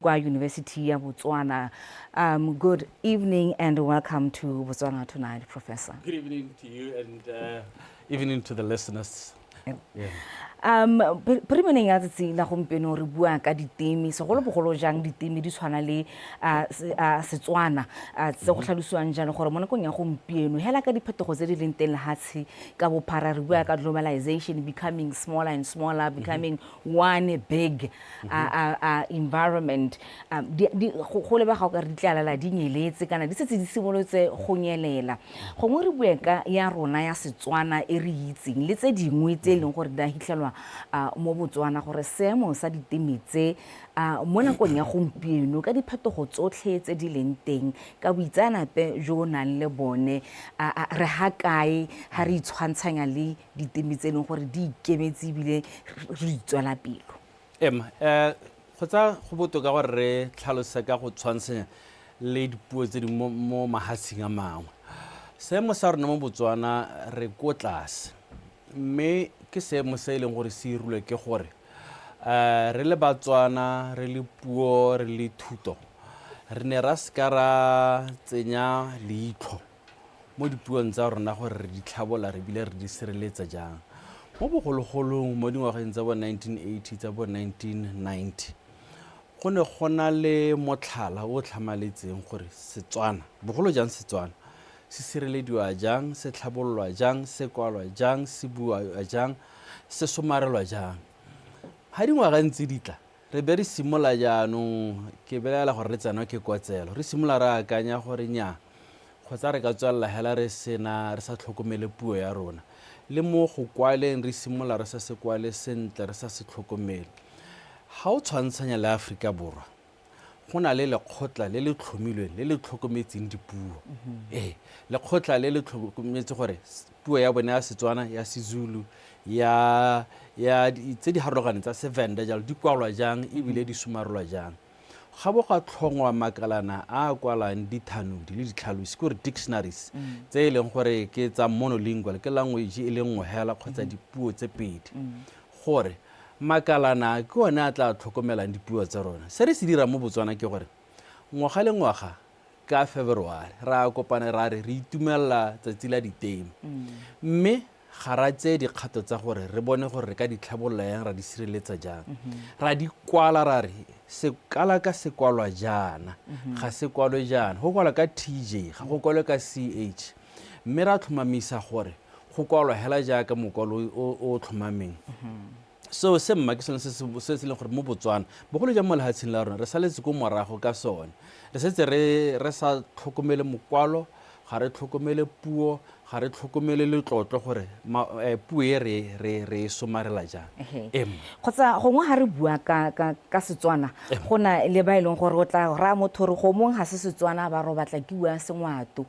Kwa University ya Botswana. Good evening and welcome to Botswana Tonight, Professor. Good evening to you and evening to the listeners. Yeah. Phirimaneng ya tsatsi la gompieno re bua ka diteme, segolobogolo jang diteme di tshwana le Setswana, tse go tlhalosiwang jalo gore mo nakong ya gompieno hela ka diphetogo tse di leng teng lehatshe ka bophara, re bua ka globalization, becoming smaller and smaller, becoming one big environment. Go lebega o ka re di tlalala di nyeletse kana di setse di simolotse go nyelela. Gongwe re bue ka ya rona ya Setswana e re itseng le tse dingwe tse e leng gore di a hitlhelwa mo Botswana, gore seemo sa diteme tse mo nakong ya gompieno ka diphetogo tsotlhe tse di leng teng, ka boitseanape jo o nang le bone, re ha kae ha re itshwantshanya le diteme tse e leng gore di ikemetse ebile re di tswela pelo? Emma, go tsa go botoka gore re tlhalose ka go tshwantshanya le dipuo tse dingwe mo mahatsheng a mangwe. Seemo sa rona mo Botswana re ko tlase, mme ke seemo se e leng gore se irilwe ke gore re le Batswana, re le puo, re le thuto, re ne ra seka ra tsenya leitlho mo dipuong tsa rona gore re di tlhabola re bile re di sireletsa jang. Mo bogologolong, mo dingwageng tsa bo 1980, tsa bo 1990, go ne go na le motlhala o tlhamaletseng gore Setswana, bogolo jang Setswana, se sirelediwa jang, se tlhabololwa jang, se kwalwa jang, se bua jang, se somarelwa jang. Ga dingwaga ntse di tla, re be re simolola jaanong, ke belaela gore re tsenwa ke kotselo, re simolola re akanya gore nnyaa, kgotsa re ka tswelela hela re sena, re sa tlhokomele puo ya rona. Le mo go kwaleng re simolola re sa se kwale sentle, re sa se tlhokomele. Ga o tshwantshanya le Aforika Borwa, go na le lekgotla le le tlhomilweng le le tlhokometseng dipuo. Ee, lekgotla le le tlhokometse gore puo ya bone ya Setswana, ya Sezulu, ya ya tse di harologaneng tsa Sevenda jalo di kwalwa jang ebile di somarelwa jang. Ga bo ga tlhongwa makalana a a kwalang dithanodi le ditlhalosi, ke gore dictionaries, tse e leng gore ke tsa monolingual, ke language e le nngwe hela kgotsa dipuo tse pedi, gore makalana ke one a tla tlhokomelang dipuo tsa rona. Se re se dirang mo Botswana ke gore ngwaga le ngwaga ka February re a kopana ra re re itumelela tsatsi la diteme, mme ga ra tseye dikgato tsa gore re bone gore re ka di tlhabolola yang, ra di sireletsa jang. Ra di kwala ra re sekala ka se kwalwa jaana, ga se kwalwe jaana, go kwalwa ka TJ, ga go kwalwe ka CH, mme ra tlhomamisa gore go kwalwa hela jaaka mokwalo o tlhomameng. Seo se mma ke sone se se leng gore mo Botswana, bogolo jang mo lehatsheng la rona, re saletse ko morago ka sone. Re setse re sa tlhokomele mokwalo, ga re tlhokomele puo, ga re tlhokomele letlotlo gore puo e re e somarela jang. Kgotsa gongwe ga re bua ka Setswana, go na le ba e leng gore o tla raya motho gore go mong ga se Setswana, ba re o batla ke bua Sengwato.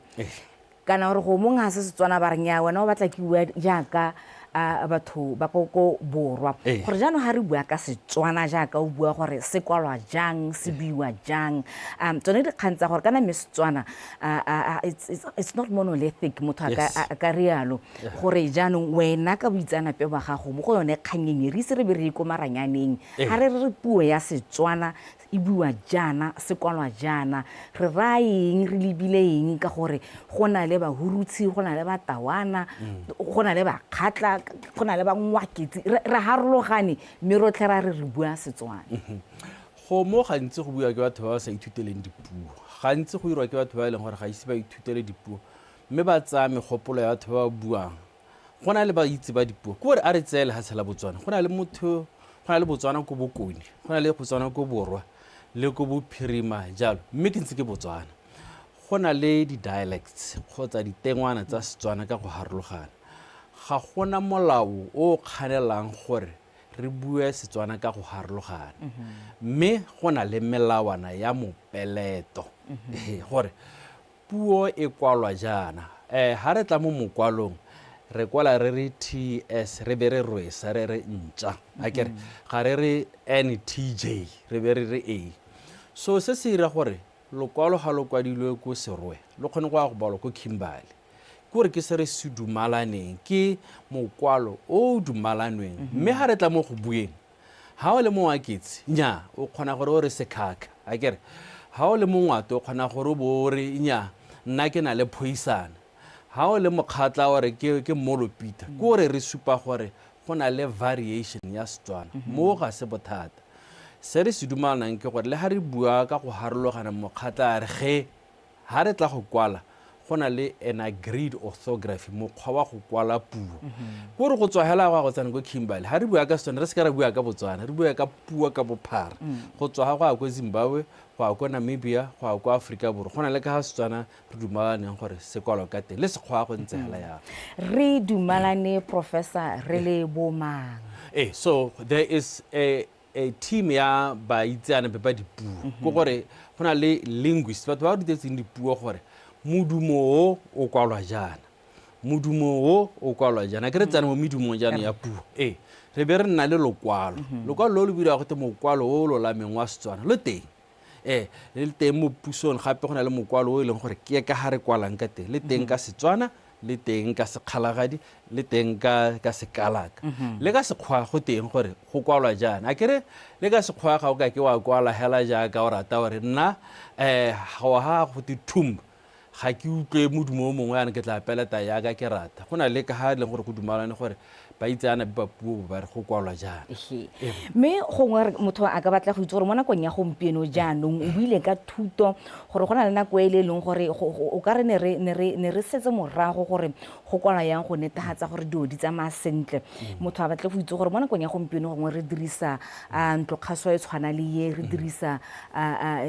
Kana gore go mong ga se Setswana, ba re nnyaa, wena o batla ke bua jaaka batho ba ko ko borwa. Gore jaanong ga re bua ka Setswana jaaka o bua gore se kwalwa jang, se buiwa jang, tsone dikgang tsa gore kana mme Setswana it's not monolithic, motho a ka rialo. Gore jaanong wena ka boitseanape ba gago mo go yone kganyeng e, re ise re be re ye ko maranyaneng, ga re re puo ya Setswana e buiwa jaana, se kwalwa jaana, re raya eng, re lebile eng, ka gore go na le Bahurutshi, go na le Batawana, go na le Bakgatla, go na le Bangwaketsi, re harologane mme rotlhe ra re re bua Setswana. Go mo gantsi go buiwa ke batho ba ba sa ithuteleng dipuo. Gantsi go irwa ke batho ba e leng gore ga ise ba ithutele dipuo mme ba tsaya megopolo ya batho ba ba buang. Go na le baitse ba dipuo, ke gore a re tseye lehatshe la Botswana, go na le motho, go na le Botswana ko bokone, go na le Botswana ko borwa le ko bophirima jalo, mme ke ntse ke Botswana. Go na le di-dialects kgotsa ditengwana tsa Setswana ka go harologana. Ga gona molao o o kganelang gore re bue Setswana ka go harologana, mme go na le melawana ya mopeleto gore puo e kwalwa jaana. Ha re tla mo mokwalong, re kwala re re TS, re be re rwesa re re ntša. Akere ga re re NTJ, re be re re A. So se se ira gore lokwalo ga lo kwadilwe ko Serowe, lo kgone go ya go balwa ko Kimberley. Ke gore ke se re se dumalaneng, ke mokwalo o o dumalanweng. Mme ha re tla mo go bueng, Ga o le Mongwaketse, nnyaa, o kgona gore o re sekhakha, akere? Ga o le Mongwato, o kgona gore o bo o re, nnyaa, nna ke na le phoisana. Ga o le Mokgatla, o re ke, ke Mmolopita. Ke gore re supa gore go na le variation ya Setswana. Moo ga se bothata. Se re se dumalanang ke gore le ga re bua ka go harologana, Mokgatla a re ge, Ha re tla go kwala, go na le an agreed orthography, mokgwa wa go kwala puo. Ke gore go tswa hela go ya go tsena ko Kimberley, ha re bua ka Setswana, re se ka ra bua ka Botswana, re bua ka puo ka bophara. Go tswa ha go ya ko Zimbabwe, go ya ko Namibia, go ya ko Aforika Borwa, go na le ka ga Setswana re dumalaneng gore se kwalwa ka teng, le Sekgowa go ntse hela yalo. Re dumalane Professor re le bo mang? Ee, so there is a a team ya baitseanape ba dipuo, ke gore go na le linguist, batho ba ba rutetseng dipuo gore modumo o o kwalwa jaana, modumo o o kwalwa jaana. Ke re tsena mo medumong jaanong ya puo ee, re be re nna le lokwalo, lokwalo lo lo bidiwa gote mokwalo o o lolameng wa Setswana, lo teng ee, le teng mo pusong. Gape go na le mokwalo o e leng gore ke ka ga re kwalang ka teng, le teng ka Setswana, le teng ka Sekgalagadi, le teng ka Sekalaka, le ka Sekgwa go teng gore go kwalwa jaana. A kere le ka Sekgwa ga o ka ke wa kwala hela jaaka o rata, gore nna um ga go te thumb ga ke utlwe modumo o mongwe yana ke tla peleta yaka ke rata. Go na le ka ga e leng gore go dumalane gore baitseanape ba puo ba re go kwalwa jaana. Mme gongwe motho a ka batla go itse gore mo nakong ya gompieno jaanong, o buile ka thuto gore go na le nako e le e leng gore o ka re ne re setse morago gore go kwalwa yang go netefatsa gore dilo di tsamaya sentle. Motho a batle go itse gore mo nakong ya gompieno gongwe re dirisa ntlokgaso e tshwana le ye, re dirisa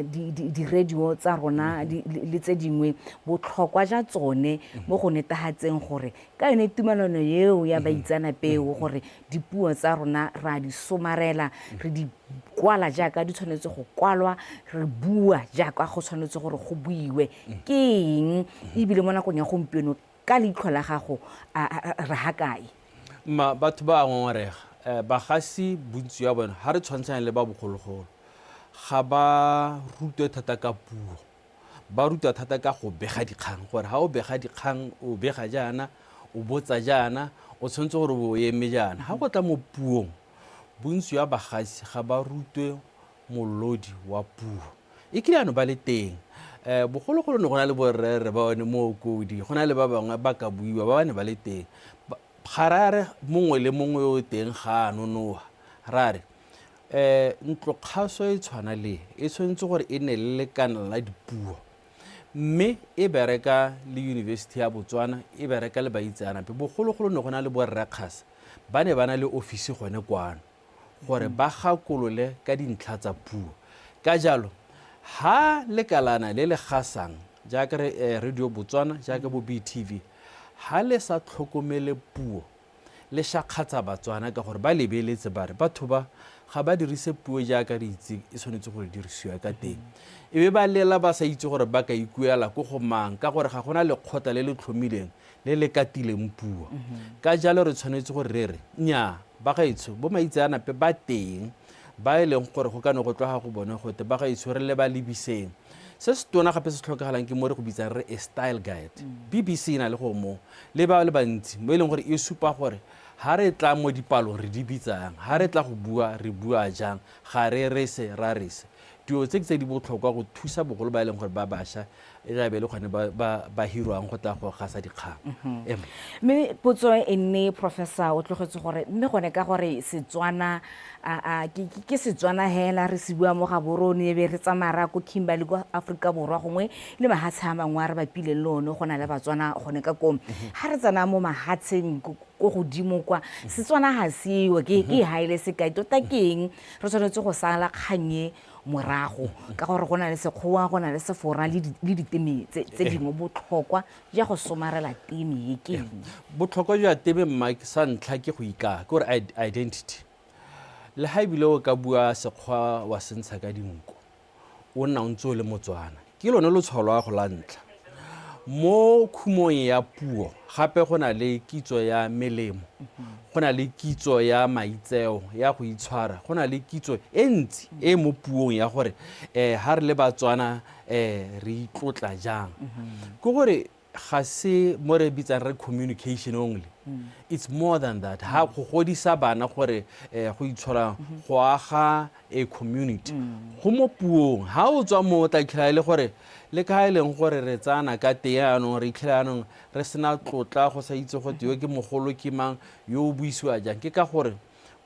di-radio tsa rona le tse dingwe, botlhokwa ja tsone mo go netefatseng gore ka yone tumelano eo ya baitsanapeo gore dipuo tsa rona ra di somarela, re di kwala jaaka di tshwanetse go kwalwa, re bua jaaka go tshwanetse gore go buiwe, ke eng? Ebile mo nakong ya gompieno ka leitlho la gago re ha kae? Ma batho ba ngongorega, bagasi bontsi jwa bone ga re tshwantshanya le ba bogologolo ga ba rutwe thata ka puo, ba rutwa thata ka go bega dikgang, gore ga o bega dikgang o bega jaana, o botsa jaana, o tshwanetse gore o eme jaana. Ga go tla mo puong, bontsi jwa bagasi ga ba rutwe molodi wa puo. E kile ano ba le teng, bogologolo ne go na le borre ba one Mookodi, go na le ba bangwe ba ka buiwa ba ba ne ba le teng. Ga ra re mongwe le mongwe yo o teng ga a nonoga, ra re ntlokgaso e tshwana le e tshwanetse gore e nne le lekana la dipuo, mme e bereka le University ya Botswana, e bereka le baitseanape. Bogologolo ne go na le borrekgasa, ba ne ba na le ofisi gone kwano gore ba gakolole ka dintlha tsa puo. Ka jalo ha lekalana le le gasang jaaka Radio Botswana, jaaka bo BTV, ha le sa tlhokomele puo, le shakgatsa Batswana ka gore ba lebeletse ba re batho ba ga ba dirise puo jaaka re itse e tshwanetse gore dirisiwa ka teng. E be ba lela ba sa itse gore ba ka ikuela ko go mang, ka gore ga gona lekgotla le le tlhomileng le le katileng puo. Ka jalo re tshwanetse gore re re nnyaa, bagaetsho bo maitseanape ba teng ba e leng gore go ka ne go tloga go bone gote bagaetsho re le ba lebiseng. Se se tona gape se tlhokagalang ke mo re go bitsang re a style guide. BBC e na le go mo le ba le bantsi mo e leng gore e supa gore ha re tla mo dipalong re di bitsang, ha re tla go bua re bua jang, ga re re se ra re se. Dilo tse ke tse di botlhokwa go thusa bogolo ba e leng gore ba bašwa e tla be e le gone ba hirwang go tla go gasa dikgang. Mme potso e nne, Professor, o tlogetse gore mme gone ka gore Setswana ke Setswana hela re se bua mo Gaborone, e be re tsamaya ra ko Kimberley kwa Aforika Borwa gongwe le mahatshe a mangwe a re bapileng le one, go na le Batswana gone ka koo. Ha re tsena mo mahatsheng ko godimo kwa, Setswana ga seo, ke haele sekai tota ke eng re tshwanetse go sala kgang e morago ka gore go na le Sekgowa, go na le Sefora le diteme tse dingwe? Botlhokwa jwa go somarela teme e ke eng? Botlhokwa jwa teme, mma, sa ntlha ke go ikaya, ke gore identity. Le ga ebile o ka bua Sekgwa wa se ntsha ka dinko, o nna o ntse o le Motswana, ke lone lotshwao lwa go la ntlha mo khumong ya puo. Gape go na le kitso ya melemo, go na le kitso ya maitseo ya go itshwara, go na le kitso e ntsi e mo puong ya gore ha re le Batswana re itlotla jang. Ke gore ga se mo re bitsang re communication only. It's more than that. Ha go godisa bana gore go itshola, go aga a community go mo puong. Ha o tswa mo, o tla itlhela e le gore le ka e leng gore re tsana ka teng yanong, re itlhela yanong re sena tlotla, go sa itse gote yo ke mogolo, ke mang yo o buisiwa jang. Ke ka gore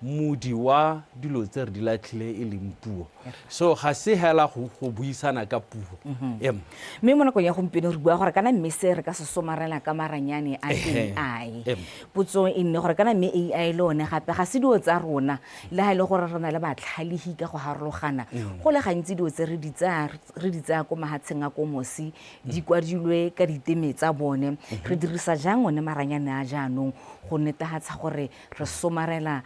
modi wa dilo tse re di latlhile, e leng puo. So ga se hela go buisana ka puo. Em. Mme mo nakong ya gompieno re bua gore kana mme se re ka se somarela ka maranyane a AI. Potso e nne gore kana mme AI le one gape ga se dilo tsa rona, le ga e le gore re na le batlhalegi ka go harologana. Go le gantsi dilo tse re di tsaya ko mahatsheng a ko mosi, di kwadilwe ka diteme tsa bone. Re dirisa jang one maranyane a jaanong go netefatsa gore re somarela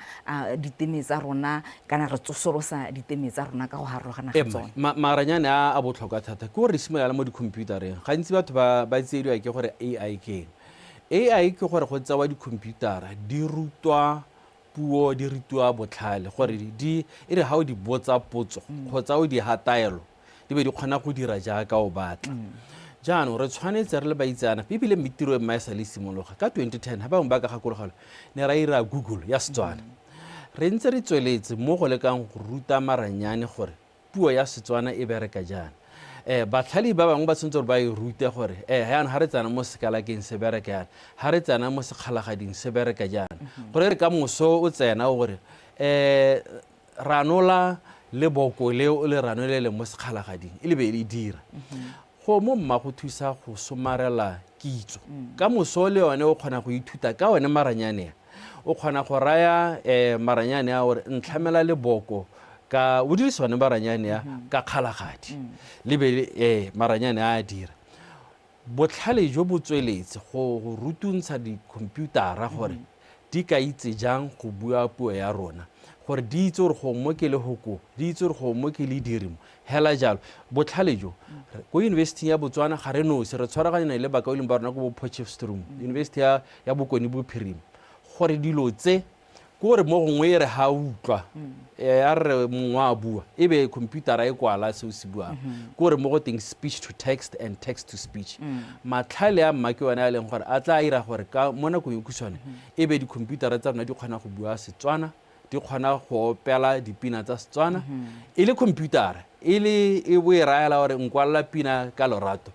diteme tsa rona, kana re tsosolosa diteme tsa rona ka go harologana ga tsone? Maranyane a a botlhokwa thata ke gore re simolola mo dikhomputareng. Gantsi batho ba tsiediwa ke gore AI ke eng. AI ke gore go tsewa dikhomputara, di rutwa puo, di rutiwa botlhale, gore di e re ga o di botsa potso kgotsa o di ha taelo, di be di kgona go dira jaaka o batla. Jaanong re tshwanetse re le baitseanape, ebile mme tiro e mma e sa le simologa ka 2010, ga bangwe ba ka gakologelwa, ne ra ira Google ya Setswana. Re ntse re tsweletse mo go lekang go ruta maranyane gore puo ya Setswana e bereka jaana. Batlhali ba bangwe ba tshwanetse gore ba e rute gore jaanong ga re tsena mo sekalakeng se bereka jaana, ga re tsena mo sekgalagading se bereka jaana, gore re ka moso o tsena o gore ranola leboko le o le ranolele mo sekgalagading, e le be le dira. Go mo mma go thusa go somarela kitso. Ka moso le yone o kgona go ithuta ka one maranyane a. O kgona go raya maranyane a gore ntlhamela leboko ka o dirisa one maranyane a ka kgalagadi, le be maranyane a a dira. Botlhale jo bo tsweletse go rutuntsha dikhomputara gore di ka itse jang go bua puo ya rona, gore di itse gore go mo ke lehoko, di itse gore go mo ke lediri mo hela jalo. Botlhale jo ko Yunibesiting ya Botswana ga re nosi, re tshwaraganya le bakauleng ba rona ko bo Potchefstroom, Yunibesithi ya Bokone Bophirima, gore dilo tse ke gore mo gongwe e re ga utlwa a re mongwe a bua, e be computera e kwala se o se buang. Ke gore mo go teng speech to text and text to speech. Matlhale a mma ke one a e leng gore a tla ira gore ka mo nakong e khutshwane e be dikhomputara tsa rona di kgona go bua Setswana, di kgona go opela dipina tsa Setswana, e le computera e le e bo e raela gore nkwalela pina ka lorato,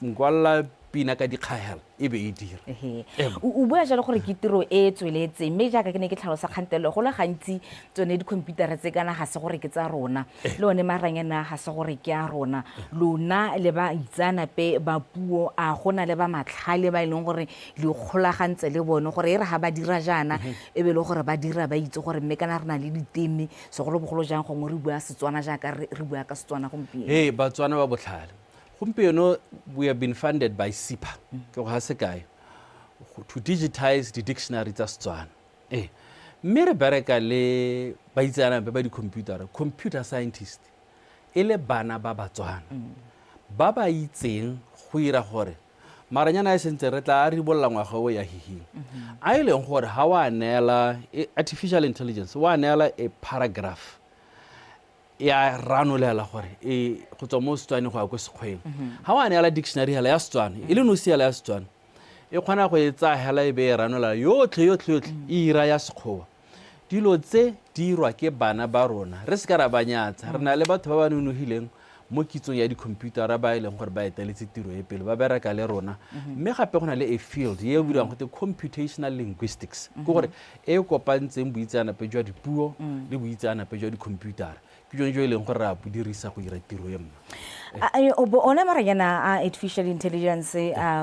nkwalela pina ka dikgahela, e be e dira. O bua jalo gore ke tiro e e tsweletseng, mme jaaka ke ne ke tlhalosa kgantelo, go le gantsi tsone dikhomputara tse kana ga se gore ke tsa rona, le one maranyana ga se gore ke a rona. Lona le ba itseanape ba puo, a gona le ba matlhale ba e leng gore le ikgolagantse le bone, gore e re ga ba dira jaana e be e le gore ba dira ba itse gore mme kana re na le diteme, segolobogolo jang gongwe re bua Setswana jaaka re bua ka Setswana gompieno? Ee, Batswana ba botlhale. Gompieno we have been funded by SIPA, ke go ga sekai, to digitize di-dictionary tsa Setswana. Ee, mme re bereka le baitseanape ba di-computer, computer scientist, e le bana ba Batswana ba ba itseng go ira gore maranyana a sentse re tla ribolola ngwaga o ya hihing, a e leng gore ga wa neela artificial intelligence, wa neela a paragraph, ya ranolela gore e go tswa mo Setswaneng go ya ko Sekgweng. Ga wa neela dictionary hela ya Setswana e le nosi hela ya Setswana, e kgona go e tsaya hela e be e ranolela yotlhe yotlhe yotlhe, e ira ya Sekgowa. Dilo tse di irwa ke bana ba rona, re se ka ra ba nyatsa. Re na le batho ba ba nonogileng mo kitsong ya dikhomputara ba e leng gore ba eteletse tiro e pele, ba bereka le rona. Mme gape go na le a field e bidiwang gote computational linguistics, ke gore e kopantseng boitseanape jwa dipuo le boitseanape jwa dikhomputara. Ke jone jo e leng gore re a bo dirisa go dira tiro e mma. One maranyana a artificial intelligence,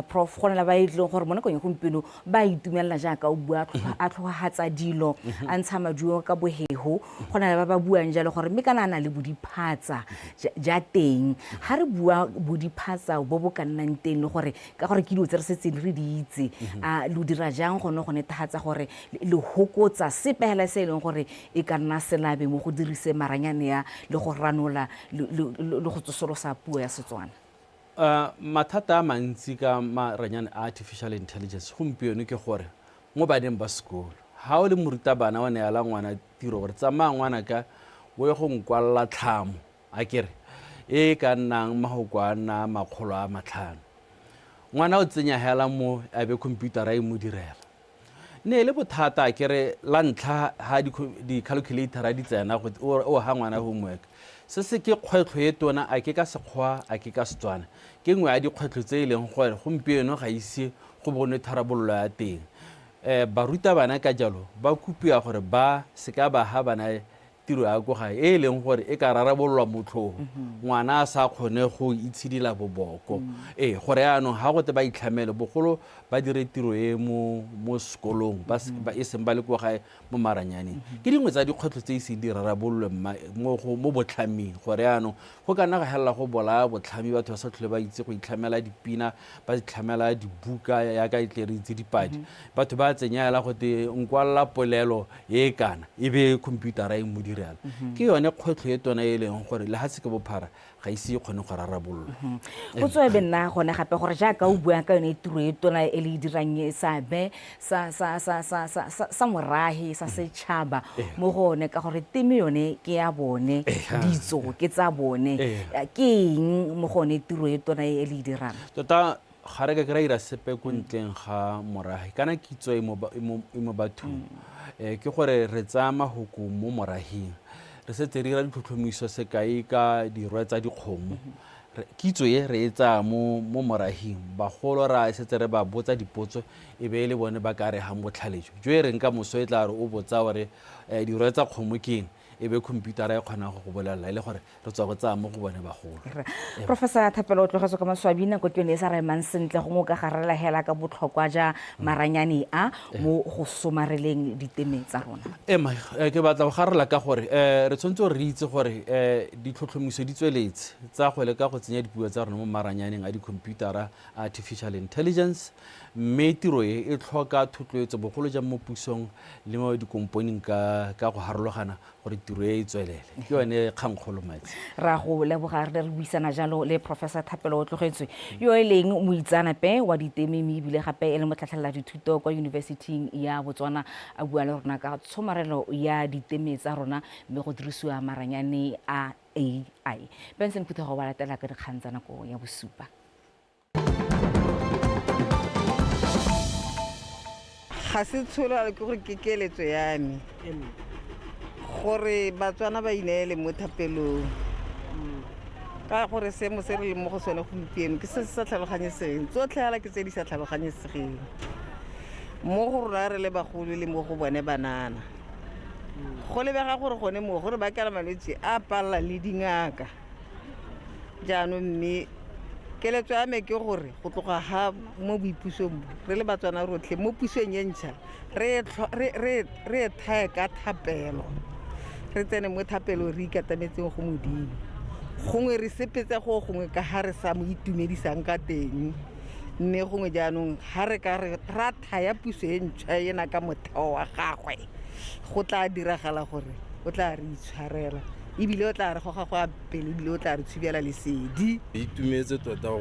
Prof, go na le ba e tlileng gore mo nakong ya gompieno ba itumelela jaaka o bua, a tlhogatsa dilo, a ntsha maduo ka boheho. Go na le ba ba buang jalo gore mme kana a na le bodiphatsa ja teng. Ga re bua bodiphatsa bo bo ka nnang teng, le gore ka gore ke dilo tse re setseng re di itse, a lo dira jang gone go netefatsa gore le hokotsa sepe hela se e leng gore e ka nna selabe mo go dirise maranyane ya le go ranola le go tsosolosa puo ya Setswana? Mathata a mantsi ka maranyane a artificial intelligence gompieno ke gore mo baneng ba sekolo, ga o le morutabana o neela ngwana tiro gore tsamaya ngwana ka o ye go nkwalela tlhamo, a kere e ka nnang mahoko a nna 500, ngwana o tsenya hela mo a be computera e mo direla. Ne e le bothata ke re la ntlha ha di-calculator di tsena o ha ngwana homework. Se se ke kgwetlho e tona, a ke ka Sekgowa, a ke ka Setswana. Ke nngwe ya dikgwetlho tse e leng gore gompieno ga ise go bonwe tharabololo ya teng. Barutabana ka jalo ba kopiwa gore ba seka ba ha bana tiro ya ko gae e e leng gore e ka rarabololwa motlhogo, ngwana a sa kgone go itshidila boboko. Ee, gore yaanong ga gote ba itlhamele, bogolo ba dire tiro e mo sekolong, e seng ba le ko gae mo maranyaneng. Ke dingwe tsa dikgwetlho tse e seng di rarabololwe mo botlhaming, gore yaanong go ka nna ga helela go bolaya botlhami, batho ba sa tlhole ba itse go itlhamela dipina, ba itlhamela dibuka yaka e tle re itse dipadi. Batho ba tsenya hela gote nkwalla polelo e kana, e be computer-a e mo direla. Ke yone kgwetlho e tona e leng gore lehatshe ke bophara ga ise e kgone go rarabololwa. Potso e be nna gone gape gore jaaka o bua ka yone tiro e tona e le e dirang e seabe sa morahe sa setšhaba mo go one, ka gore teme yone ke ya bone, ditso ke tsa bone, ke eng mo go one tiro e tona e le e dirang? Tota ga re ka ke ra ira sepe ko ntleng ga morahe, kana kitso e mo bathong. Ke gore re tsaya mahoko mo moraheng, re setse re dira ditlhotlhomiso sekai ka dirwe tsa dikgomo. Kitso e re e tsaya mo moraheng, bagolo ra setse re ba botsa dipotso, e be e le bone ba ka re gang botlhale jo jo e reng ka moso e tla re o botsa gore dirwe tsa kgomo ke eng, e be computer-a e kgonang go go bolelela, e le gore re tswa go tsaya mo go bone bagolo. Professor Thapelo o tlogetswe ka maswabi, nako ke yone e sa remang sentle, gongwe o ka garela hela ka botlhokwa ja maranyane a mo go somareleng diteme tsa rona. Ema, ke batla go garela ka gore re tshwanetse gore re itse gore ditlhotlhomiso di tsweletse tsa go leka go tsenya dipuo tsa rona mo maranyaneng a di-computer-a, artificial intelligence, mme tiro e e tlhoka thotloetso bogolo jang mo pusong le mo dikomponing ka go harologana gore tiro e e tswelele. Ke yone kgangkgolo matsi. Ra go leboga, re ne re buisana jalo le Professor Thapelo Otlogetswe, yo e leng moitseanape wa diteme mme ebile gape e le motlhatlhelela dithuto kwa Yunibesithing ya Botswana, a bua le rona ka tshomarelo ya diteme tsa rona mme go dirisiwa maranyane a AI. Benson Phuthego ba latela ka dikgang tsa nako ya bosupa. Ga se tsholalo, ke gore ke keletso ya me gore Batswana ba ineele mo thapelong, ka gore seemo se re leng mo go sone gompieno ke se se sa tlhaloganyesegeng. Tsotlhe fela ke tse di sa tlhaloganyesegeng mo go rona re le bagolo le mo go bone banana. Go lebega gore gone moo gore bakela malwetse a palela le dingaka jaanong, mme keletso ya me ke gore go tloga ga mo boipusong bo re le Batswana rotlhe mo pusong e ntšha re e thae ka thapelo, re tsene mo thapelong re ikatametseng go Modimo, gongwe re sepetse go gongwe ka ga re sa mo itumedisang ka teng, mme gongwe jaanong ga re ka re ra thaya puso e ntšhwa ena ka motheo wa gagwe, go tla diragala gore o tla re itshwarela ebile o tla re goga go a pele ebile o tla re tshubela lesedi. Itumetse tota.